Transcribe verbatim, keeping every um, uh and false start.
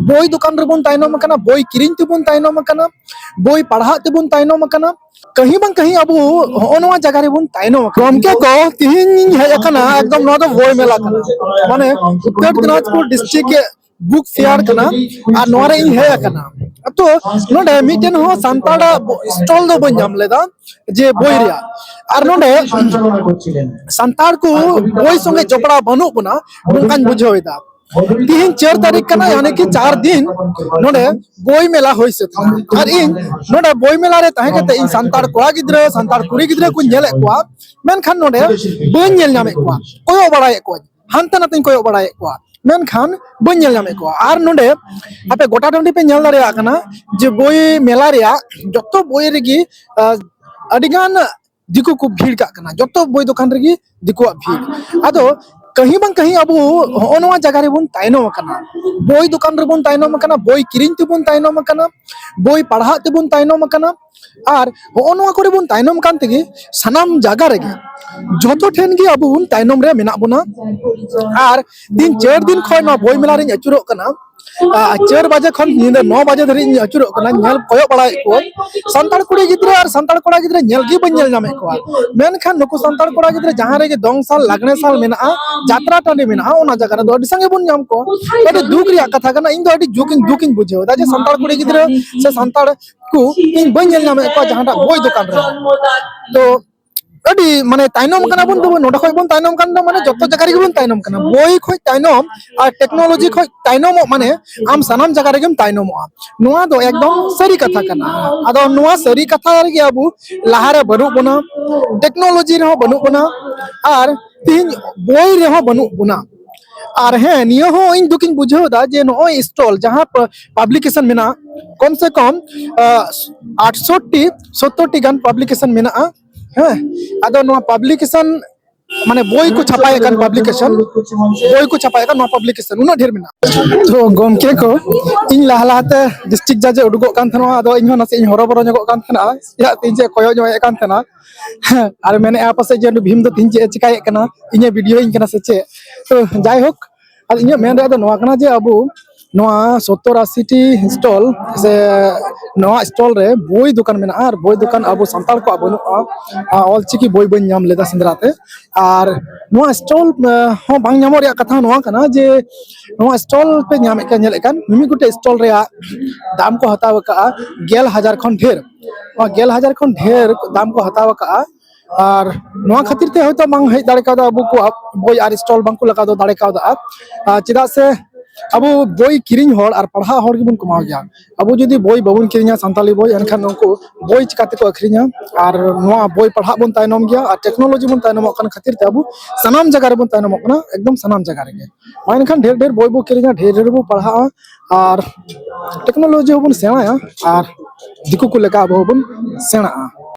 ᱵᱳᱭ ᱫᱚᱠᱟᱱ ᱨᱮᱵᱚᱱ ᱛᱟᱭᱱᱚᱢ ᱟᱠᱟᱱᱟ, ᱵᱳᱭ ᱠᱤᱨᱤᱧ ᱛᱮᱵᱚᱱ ᱛᱟᱭᱱᱚᱢ ᱟᱠᱟᱱᱟ, ᱵᱳᱭ ᱯᱟᱲᱦᱟᱜ ᱛᱮᱵᱚᱱ ᱛᱟᱭᱱᱚᱢ ᱟᱠᱟᱱᱟ᱾ ᱠᱟᱹᱦᱤ ᱵᱟᱝ ᱠᱟᱹᱦᱤ ᱟᱵᱚ ᱦᱚᱸᱜᱼᱚ ᱱᱚᱣᱟ ᱡᱟᱭᱜᱟ ᱨᱮᱵᱚᱱ ᱛᱟᱭᱱᱚᱢ ᱟᱠᱟᱱᱟ᱾ ᱜᱚᱢᱠᱮ ᱠᱚ, ᱛᱤᱦᱤᱧ ᱤᱧ ᱦᱮᱡ ᱟᱠᱟᱱᱟ ᱮᱠᱫᱚᱢ ᱱᱚᱣᱟ ᱫᱚ ᱵᱳᱭ ᱢᱮᱞᱟ ᱠᱟᱱᱟ, ᱢᱟᱱᱮ ᱩᱛᱛᱚᱨ ᱫᱤᱱᱟᱡᱽᱯᱩᱨ ᱰᱤᱥᱴᱨᱤᱠᱴ ᱵᱩᱠ ᱯᱷᱮᱭᱟᱨ ᱠᱟᱱᱟ᱾ ᱟᱨ ᱱᱚᱣᱟ ᱨᱮ ᱤᱧ ᱦᱮᱡ ᱟᱠᱟᱱᱟ᱾ ᱛᱚ ᱱᱚᱰᱮ ᱢᱤᱫᱴᱮᱱ ᱦᱚᱸ ᱥᱟᱱᱛᱟᱲᱟᱜ ᱥᱴᱚᱞ ᱫᱚ ᱵᱟᱹᱧ ᱧᱟᱢ ᱞᱮᱫᱟ ᱡᱮ ᱵᱳᱭ ᱨᱮᱭᱟᱜ᱾ ᱟᱨ ᱱᱚᱰᱮ ᱥᱟᱱᱛᱟᱲ ᱠᱚ ᱵᱳᱭ ᱥᱚᱸᱜᱮ ᱡᱚᱯᱲᱟᱣ ᱵᱟᱹᱱᱩᱜ ᱵᱚᱱᱟ, ᱱᱚᱝᱠᱟᱧ ᱵᱩᱡᱷᱟᱹᱣ ᱮᱫᱟ᱾ ᱛᱤᱦᱤᱧ ᱪᱟᱨ ᱛᱟᱹᱨᱤᱠᱷ ᱠᱟᱱᱟ, ᱭᱟᱱᱤ ᱠᱤ ᱪᱟᱨ ᱫᱤᱱ ᱱᱚᱰᱮ ᱵᱳᱭ ᱢᱮᱞᱟ ᱦᱩᱭ ᱥᱟᱹᱛ ᱮᱱᱟ᱾ ᱟᱨ ᱤᱧ ᱱᱚᱰᱮ ᱵᱳᱭ ᱢᱮᱞᱟ ᱨᱮ ᱛᱟᱦᱮᱸ ᱠᱟᱛᱮ ᱤᱧ ᱥᱟᱱᱛᱟᱲ ᱠᱚᱲᱟ ᱜᱤᱫᱽᱨᱟᱹ, ᱥᱟᱱᱛᱟᱲ ᱠᱩᱲᱤ ᱜᱤᱫᱽᱨᱟᱹ ᱠᱚᱧ ᱧᱮᱞᱮᱫ ᱠᱚᱣᱟ, ᱢᱮᱱᱠᱷᱟᱱ ᱱᱚᱰᱮ ᱵᱟᱹᱧ ᱧᱮᱞ ᱧᱟᱢᱮᱫ ᱠᱚᱣᱟ᱾ ᱠᱚᱭᱚᱜ ᱵᱟᱲᱟᱭᱮᱫ ᱠᱚᱣᱟᱧ, ᱦᱟᱱᱛᱮ ᱱᱟᱛᱮᱧ ᱠᱚᱭᱚᱜ ᱵᱟᱲᱟᱭᱮᱫ ᱠᱚᱣᱟ, ᱢᱮᱱᱠᱷᱟᱱ ᱵᱟᱹᱧ ᱧᱮᱞ ᱧᱟᱢᱮᱫ ᱠᱚᱣᱟ᱾ ᱟᱨ ᱱᱚᱰᱮ ᱟᱯᱮ ᱜᱚᱴᱟ ᱴᱟᱺᱰᱤ ᱯᱮ ᱧᱮᱞ ᱫᱟᱲᱮᱭᱟᱜ ᱠᱟᱱᱟ ᱡᱮ ᱵᱳᱭ ᱢᱮᱞᱟ ᱨᱮᱭᱟᱜ ᱡᱚᱛᱚ ᱵᱳᱭ ᱨᱮᱜᱮ, ᱟᱹᱰᱤᱜᱟᱱ ᱫᱤᱠᱩ ᱠᱚ ᱵᱷᱤᱲ ᱠᱟᱜ ᱠᱟᱱᱟ, ᱡᱚᱛᱚ ᱵᱳᱭ ᱫᱚᱠᱟᱱ ᱨᱮᱜᱮ ᱫᱤᱠᱩᱣᱟᱜ ᱵᱷᱤᱲ᱾ ᱟᱫᱚ ᱠᱟᱹᱦᱤ ᱵᱟᱝ ᱠᱟᱹᱦᱤ ᱟᱵᱚ ᱦᱚᱸᱜᱼᱚ ᱱᱚᱣᱟ ᱡᱟᱭᱜᱟ ᱨᱮᱵᱚᱱ ᱛᱟᱭᱱᱚᱢ ᱟᱠᱟᱱᱟ᱾ ᱵᱳᱭ ᱫᱚᱠᱟᱱ ᱨᱮᱵᱚᱱ ᱛᱟᱭᱱᱚᱢ ᱟᱠᱟᱱᱟ, ᱵᱳᱭ ᱠᱤᱨᱤᱧ ᱛᱮᱵᱚᱱ ᱛᱟᱭᱱᱚᱢ ᱟᱠᱟᱱᱟ, ᱵᱳᱭ ᱯᱟᱲᱦᱟᱜ ᱛᱮᱵᱚᱱ ᱛᱟᱭᱱᱚᱢ ᱟᱠᱟᱱᱟ᱾ ᱟᱨ ᱦᱚᱸᱜᱼᱚ ᱱᱚᱣᱟ ᱠᱚᱨᱮ ᱵᱚᱱ ᱛᱟᱭᱱᱚᱢ ᱠᱟᱱ ᱛᱮᱜᱮ ᱥᱟᱱᱟᱢ ᱡᱟᱭᱜᱟ ᱨᱮᱜᱮ, ᱡᱚᱛᱚ ᱴᱷᱮᱱ ᱜᱮ ᱟᱵᱚ ᱵᱚᱱ ᱛᱟᱭᱱᱚᱢ ᱨᱮ ᱢᱮᱱᱟᱜ ᱵᱚᱱᱟ᱾ ᱟᱨ ᱛᱤᱱ ᱪᱟᱨ ᱫᱤᱱ ᱠᱷᱚᱱ ᱱᱚᱣᱟ ᱵᱳᱭ ᱢᱮᱞᱟ ᱨᱤᱧ ᱟᱹᱪᱩᱨᱚᱜ ᱠᱟᱱᱟ᱾ ᱟᱨ ᱪᱟᱨ ᱵᱟᱡᱮ ᱠᱷᱚᱱ ᱧᱤᱫᱟᱹ ᱱᱚ ᱵᱟᱡᱮ ᱫᱷᱟᱹᱨᱤᱡ ᱤᱧ ᱟᱹᱪᱩᱨᱚᱜ ᱠᱟᱱᱟ, ᱧᱮᱞ ᱠᱚᱭᱚᱜ ᱵᱟᱲᱟᱭᱮᱫ ᱠᱚᱣᱟ᱾ ᱥᱟᱱᱛᱟᱲ ᱠᱩᱲᱤ ᱜᱤᱫᱽᱨᱟᱹ ᱟᱨ ᱥᱟᱱᱛᱟᱲ ᱠᱚᱲᱟ ᱜᱤᱫᱽᱨᱟᱹ ᱧᱮᱞ ᱜᱮ ᱵᱟᱹᱧ ᱧᱮᱞ ᱧᱟᱢᱮᱫ ᱠᱚᱣᱟ᱾ ᱢᱮᱱᱠᱷᱟᱱ ᱱᱩᱠᱩ ᱥᱟᱱᱛᱟᱲ ᱠᱚᱲᱟ ᱜᱤᱫᱽᱨᱟᱹ ᱡᱟᱦᱟᱸ ᱨᱮᱜᱮ ᱫᱚᱝ ᱥᱟᱞ, ᱞᱟᱜᱽᱲᱮ ᱥᱟᱞ ᱢᱮᱱᱟᱜᱼᱟ, ᱡᱟᱛᱨᱟ ᱴᱟᱺᱰᱤ ᱢᱮᱱᱟᱜᱼᱟ, ᱚᱱᱟ ᱡᱟᱭᱜᱟ ᱨᱮᱫᱚ ᱟᱹᱰᱤ ᱥᱟᱸᱜᱮ ᱵᱚᱱ ᱧᱟᱢ ᱠᱚᱣᱟ᱾ ᱟᱹᱰᱤ ᱫᱩᱠ ᱨᱮᱭᱟᱜ ᱠᱟᱛᱷᱟ ᱠᱟᱱᱟ, ᱤᱧ ᱫᱚ ᱟᱹᱰᱤ ᱫᱩᱠ ᱤᱧ, ᱫᱩᱠ ᱤᱧ ᱵᱩᱡᱷᱟᱹᱣ ᱮᱫᱟ ᱡᱮ ᱥᱟᱱᱛᱟᱲ ᱠᱩᱲᱤ ᱜᱤᱫᱽᱨᱟᱹ ᱥᱮ ᱥᱟᱱᱛᱟᱲ ᱠᱚ ᱤᱧ ᱵᱟᱹᱧ ᱧᱮᱞ ᱧᱟᱢᱮᱫ ᱠᱚᱣᱟ ᱡᱟᱦᱟᱸᱴᱟᱜ ᱵᱳᱭ ᱫᱚᱠᱟᱱ ᱨᱮ᱾ ᱛᱚ ᱟᱹᱰᱤ ᱢᱟᱱᱮ ᱛᱟᱭᱱᱚᱢ ᱠᱟᱱᱟ ᱵᱚᱱ, ᱛᱚᱵᱮ ᱱᱚᱰᱮ ᱠᱷᱚᱡ ᱵᱚᱱ ᱛᱟᱭᱱᱚᱢ ᱠᱟᱱ ᱫᱚ ᱢᱟᱱᱮ ᱡᱚᱛᱚ ᱡᱟᱭᱜᱟ ᱨᱮᱜᱮ ᱵᱚᱱ ᱛᱟᱭᱱᱚᱢ ᱠᱟᱱᱟ᱾ ᱵᱳᱭ ᱠᱷᱚᱡ ᱛᱟᱭᱱᱚᱢ ᱟᱨ ᱴᱮᱠᱱᱳᱞᱚᱡᱤ ᱠᱷᱚᱡ ᱛᱟᱭᱱᱚᱢᱚᱜ ᱢᱟᱱᱮ ᱟᱢ ᱥᱟᱱᱟᱢ ᱡᱟᱭᱜᱟ ᱨᱮᱜᱮᱢ ᱛᱟᱭᱱᱚᱢᱚᱜᱼᱟ᱾ ᱱᱚᱣᱟ ᱫᱚ ᱮᱠᱫᱚᱢ ᱥᱟᱹᱨᱤ ᱠᱟᱛᱷᱟ ᱠᱟᱱᱟ᱾ ᱟᱫᱚ ᱱᱚᱣᱟ ᱥᱟᱹᱨᱤ ᱠᱟᱛᱷᱟ ᱨᱮᱜᱮ ᱟᱵᱚ ᱞᱟᱦᱟᱨᱮ ᱵᱟᱹᱱᱩᱜ ᱵᱚᱱᱟ, ᱴᱮᱠᱱᱳᱞᱚᱡᱤ ᱨᱮᱦᱚᱸ ᱵᱟᱹᱱᱩᱜ ᱵᱚᱱᱟ, ᱟᱨ ᱛᱤᱦᱤᱧ ᱵᱳᱭ ᱨᱮᱦᱚᱸ ᱵᱟᱹᱱᱩᱜ ᱵᱚᱱᱟ᱾ ᱟᱨ ᱦᱮᱸ, ᱱᱤᱭᱟᱹ ᱦᱚᱸ ᱤᱧ ᱫᱩᱠᱤᱧ ᱵᱩᱡᱷᱟᱹᱣ ᱮᱫᱟ ᱡᱮ ᱱᱚᱜᱼᱚᱭ ᱥᱴᱚᱞ ᱡᱟᱦᱟᱸ ᱯᱟᱵᱽᱞᱤᱠᱮᱥᱚᱱ ᱢᱮᱱᱟᱜᱼᱟ, ᱠᱚᱢ ᱥᱮ ᱠᱚᱢ ᱟᱴᱥᱚᱴᱴᱤ ᱥᱚᱛᱛᱚᱨᱴᱤ ᱜᱟᱱ ᱯᱟᱵᱽᱞᱤᱠᱮᱥᱚᱱ ᱢᱮᱱᱟᱜᱼᱟ᱾ ᱦᱮᱸ, ᱟᱫᱚ ᱱᱚᱣᱟ ᱯᱟᱵᱽᱞᱤᱠᱮᱥᱚᱱ ᱢᱟᱱᱮ ᱵᱳᱭ ᱠᱚ ᱪᱷᱟᱯᱟᱭᱮᱫ ᱠᱟᱱ ᱯᱟᱵᱽᱞᱤᱠᱮᱥᱚᱱ, ᱵᱳᱭ ᱠᱚ ᱪᱷᱟᱯᱟᱭᱮᱫ ᱠᱟᱱ ᱱᱚᱣᱟ ᱯᱟᱵᱽᱞᱤᱠᱮᱥᱚᱱ ᱩᱱᱟᱹᱜ ᱰᱷᱮᱨ ᱢᱮᱱᱟᱜᱼᱟ᱾ ᱛᱚ ᱜᱚᱢᱠᱮ ᱠᱚ, ᱤᱧ ᱞᱟᱦᱟ ᱞᱟᱦᱟᱛᱮ ᱰᱤᱥᱴᱨᱤᱠᱴ ᱡᱟᱡᱮ ᱩᱰᱩᱠᱚᱜ ᱠᱟᱱ ᱛᱟᱦᱮᱱᱟ, ᱟᱫᱚ ᱤᱧ ᱦᱚᱸ ᱱᱟᱥᱮ ᱤᱧ ᱦᱚᱨᱚᱵᱚᱨᱚ ᱧᱚᱜᱚᱜ ᱠᱟᱱ ᱛᱟᱦᱮᱱᱟ, ᱪᱮᱫᱟᱜ ᱛᱮ ᱤᱧ ᱪᱮᱫ ᱠᱚᱭᱚᱜ ᱧᱚᱜ ᱮᱫ ᱠᱟᱱ ᱛᱟᱦᱮᱱᱟ᱾ ᱦᱮᱸ, ᱟᱨ ᱢᱮᱱᱮᱫᱼᱟ ᱯᱟᱥᱮᱡ ᱡᱮ ᱩᱱᱤ ᱵᱷᱤᱢ ᱫᱚ ᱛᱤᱦᱤᱧ ᱪᱮᱫ ᱮ ᱪᱤᱠᱟᱭᱮᱫ ᱠᱟᱱᱟ, ᱤᱧᱮ ᱵᱷᱤᱰᱤᱭᱳᱧ ᱠᱟᱱᱟ ᱥᱮ ᱪᱮᱫ? ᱛᱚ ᱡᱟᱭᱦᱳᱠ, ᱟᱫᱚ ᱤᱧᱟᱹᱜ ᱢᱮᱱ ᱨᱮᱭᱟᱜ ᱫᱚ ᱱᱚᱣᱟ ᱠᱟᱱᱟ ᱡᱮ ᱟᱵᱚ ᱱᱚᱣᱟ ᱥᱚᱛᱛᱚᱨ ᱟᱥᱤ ᱴᱤ ᱥᱴᱚᱞ ᱥᱮ ᱱᱚᱣᱟ ᱥᱴᱚᱞ ᱨᱮ ᱵᱳᱭ ᱫᱚᱠᱟᱱ ᱢᱮᱱᱟᱜᱼᱟ, ᱟᱨ ᱵᱳᱭ ᱫᱚᱠᱟᱱ ᱟᱵᱚ ᱥᱟᱱᱛᱟᱲ ᱠᱚᱣᱟᱜ ᱵᱟᱹᱱᱩᱜᱼᱟ᱾ ᱟᱨ ᱚᱞᱪᱤᱠᱤ ᱵᱳᱭ ᱵᱟᱹᱧ ᱧᱟᱢ ᱞᱮᱫᱟ ᱥᱮᱸᱫᱽᱨᱟ ᱛᱮ᱾ ᱟᱨ ᱱᱚᱣᱟ ᱥᱴᱚᱞ ᱦᱚᱸ ᱵᱟᱝ ᱧᱟᱢᱚᱜ ᱨᱮᱭᱟᱜ ᱠᱟᱛᱷᱟ ᱱᱚᱣᱟ ᱠᱟᱱᱟ ᱡᱮ ᱱᱚᱣᱟ ᱥᱴᱚᱞ ᱯᱮ ᱧᱟᱢᱮᱫ ᱠᱟᱱ, ᱧᱮᱞᱮᱫ ᱠᱟᱱ ᱢᱤᱢᱤᱫ ᱜᱚᱴᱮᱡ ᱥᱴᱚᱞ ᱨᱮᱭᱟᱜ ᱫᱟᱢ ᱠᱚ ᱦᱟᱛᱟᱣ ᱟᱠᱟᱫᱼᱟ ᱜᱮᱞ ᱦᱟᱡᱟᱨ ᱠᱷᱚᱱ ᱰᱷᱮᱨ᱾ ᱱᱚᱣᱟ ᱜᱮᱞ ᱦᱟᱡᱟᱨ ᱠᱷᱚᱱ ᱰᱷᱮᱨ ᱫᱟᱢ ᱠᱚ ᱦᱟᱛᱟᱣ ᱟᱠᱟᱫᱼᱟ᱾ ᱟᱨ ᱱᱚᱣᱟ ᱠᱷᱟᱹᱛᱤᱨ ᱛᱮ ᱦᱚᱭᱛᱳ ᱵᱟᱝ ᱦᱮᱡ ᱫᱟᱲᱮ ᱠᱟᱣᱫᱟ, ᱟᱵᱚ ᱠᱚ ᱵᱳᱭ ᱟᱨ ᱥᱴᱚᱞ ᱵᱟᱝ ᱠᱚ ᱞᱟᱜᱟᱣ ᱫᱟᱲᱮ ᱠᱟᱣᱫᱟ᱾ ᱟᱨ ᱪᱮᱫᱟᱜ ᱥᱮ ᱟᱵᱚ ᱵᱳᱭ ᱠᱤᱨᱤᱧ ᱦᱚᱲ ᱟᱨ ᱯᱟᱲᱦᱟᱜ ᱦᱚᱲ ᱜᱮᱵᱚᱱ ᱠᱚᱢᱟᱣ ᱜᱮᱭᱟ᱾ ᱟᱵᱚ ᱡᱩᱫᱤ ᱵᱳᱭ ᱵᱟᱵᱚᱱ ᱠᱤᱨᱤᱧᱟ ᱥᱟᱱᱛᱟᱞᱤ ᱵᱳᱭ, ᱮᱱᱠᱷᱟᱱ ᱩᱱᱠᱩ ᱵᱳᱭ ᱪᱤᱠᱟ ᱛᱮᱠᱚ ᱟᱹᱠᱷᱨᱤᱧᱟ? ᱟᱨ ᱱᱚᱣᱟ ᱵᱳᱭ ᱯᱟᱲᱦᱟᱜ ᱵᱚᱱ ᱛᱟᱭᱱᱚᱢ ᱜᱮᱭᱟ, ᱟᱨ ᱴᱮᱠᱱᱳᱞᱚᱡᱤ ᱵᱚᱱ ᱛᱟᱭᱱᱚᱢᱚᱜ ᱠᱟᱱ ᱠᱷᱟᱹᱛᱤᱨ ᱛᱮ ᱟᱵᱚ ᱥᱟᱱᱟᱢ ᱡᱟᱭᱜᱟ ᱨᱮᱵᱚᱱ ᱛᱟᱭᱱᱚᱢᱚᱜ ᱠᱟᱱᱟ, ᱮᱠᱫᱚᱢ ᱥᱟᱱᱟᱢ ᱡᱟᱭᱜᱟ ᱨᱮᱜᱮ᱾ ᱢᱟ ᱮᱱᱠᱷᱟᱱ ᱰᱷᱮᱨ ᱰᱷᱮᱨ ᱵᱳᱭ ᱵᱚ ᱠᱤᱨᱤᱧᱟ, ᱰᱷᱮᱨ ᱰᱷᱮᱨ ᱵᱚ ᱯᱟᱲᱦᱟᱜᱼᱟ, ᱟᱨ ᱴᱮᱠᱱᱳᱞᱚᱡᱤ ᱦᱚᱸᱵᱚᱱ ᱥᱮᱬᱟᱭᱟ, ᱟᱨ ᱫᱤᱠᱩ ᱠᱚ ᱞᱮᱠᱟ ᱟᱵᱚ ᱦᱚᱸᱵᱚᱱ ᱥᱮᱬᱟᱜᱼᱟ᱾